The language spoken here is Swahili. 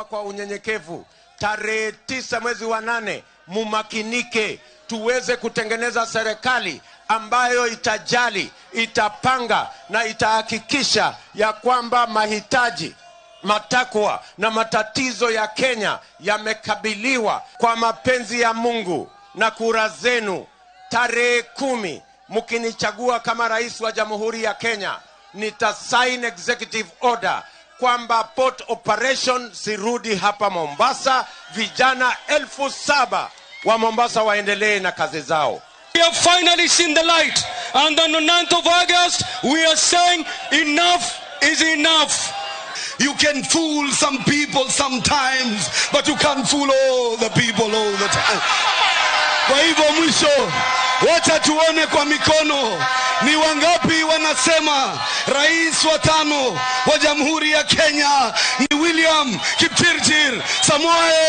Kwa unyenyekevu, tarehe 9 mwezi wa 8, mumakinike tuweze kutengeneza serikali ambayo itajali, itapanga na itahakikisha ya kwamba mahitaji, matakwa na matatizo ya Kenya yamekabiliwa kwa mapenzi ya Mungu na kura zenu. Tarehe 10 mkinichagua kama rais wa Jamhuri ya Kenya, nita sign executive order kwamba port operation sirudi hapa Mombasa. Vijana 7,000 wa Mombasa waendelee na kazi zao. We have finally seen the light, and on the 9th of August we are saying enough is enough. You can fool some people sometimes, but you can't fool all the people all the time. Kwa hivyo mwisho, wacha tuone kwa mikono ni wangapi wanasema rais wa 5 wa Jamhuri ya Kenya ni William Kipchirchir Samoei.